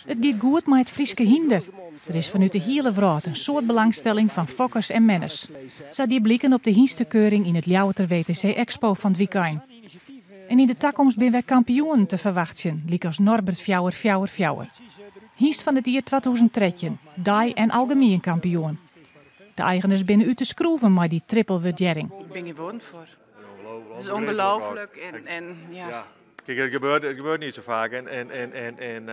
It giet goed mei it Fryske hynder. Der is fanút de hiele wrâld in soad belangstelling fan fokkers en menners. Sa die bliken op de hynstekeuring yn it Ljouwerter WTC Expo fan it wykein. En yn de takomst binne wer kampioenen te ferwachtsjen, lykas Norbert fjouwer fjouwer fjouwer. Hynst fan it jier 2013, dei en algemien kampioen. De eigeners binne út de skroeven mei dy triple wurdearring. Ik bin gjin wurden foar. It is ongelooflijk en ja. Kijk, het gebeurt niet zo vaak. En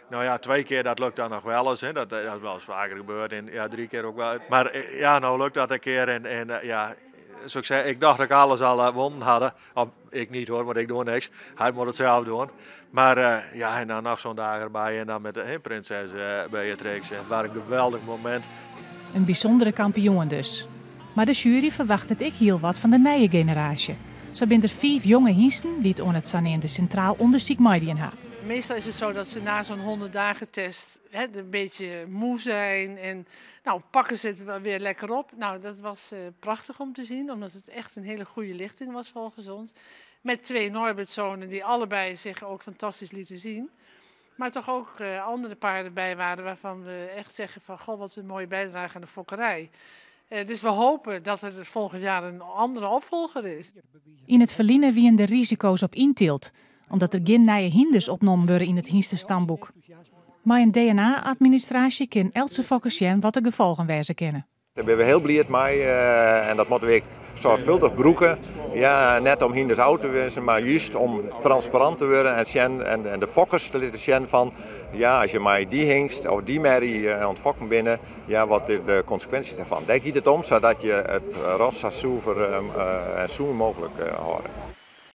nou ja, twee keer dat lukt dan nog wel eens. Hè. Dat is wel eens vaker gebeurd. En ja, drie keer ook wel. Maar ja, nou lukt dat een keer. En ja, zoals ik zei, ik dacht dat ik alles al won hadden. Of ik niet hoor, want ik doe niks. Hij moet het zelf doen. Maar ja, en dan nog zo'n dag erbij. En dan met de prinses Beatrix. En waar een geweldig moment. In bysûndere kampioen dus. Mar de sjuery ferwachtet ek hiel wat fan de nije generaasje. Sa binne der fiif jonge hynsten dy't oan it saneamde Sintraal Undersyk meidien ha. Meestal is het zo dat ze na zo'n 100 dagen test, hè, een beetje moe zijn en nou, pakken ze het wel weer lekker op. Nou, dat was prachtig om te zien, omdat het echt een hele goede lichting was volgens ons. Met twee Norbertzonen die allebei zich ook fantastisch lieten zien. Maar toch ook andere paarden bij waren waarvan we echt zeggen van goh, wat een mooie bijdrage aan de fokkerij. Dus we hopen dat er volgend jaar een andere opvolger is. Yn it ferline wiene der risiko's op yntylt, omdat der gjin nije hynders opnommen wurde yn it hynstestamboek. Mei in DNA-administraasje kin eltse fokker sjen wat de gefolgen wêze kinne. Dêr binne we hiel bliid mei en dat moatte we ek soarchfâldich brûke. Ja, net om hynders ôf te wizen, mar just om transparant te wurden en sjen en de fokkers te litten sjen fan ja, as je mei dy hingst of dy merrie oan it fokken binne, ja, wat de konsekwinsjes dêrfan. Dêr giet it om, sadat je it ras sa suver en sûn mooglik hâlde.